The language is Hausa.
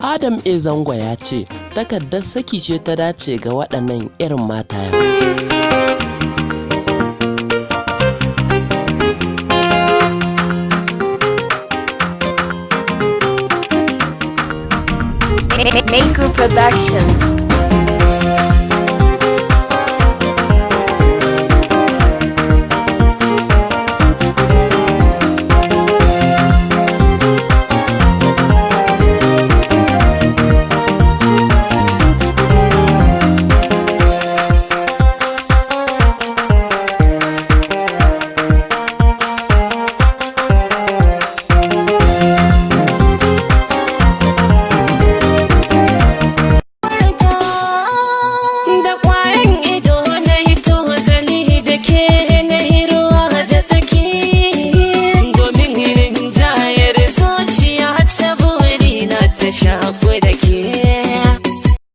Adam A. Zango ya ce takardar saki ce ta dace ga waɗannan irin matayen. Maker Productions. Da kwayan ido na hito zali da ke na hiruwa da take domin rinjayar zuciya ta buri na ta shaku da ke.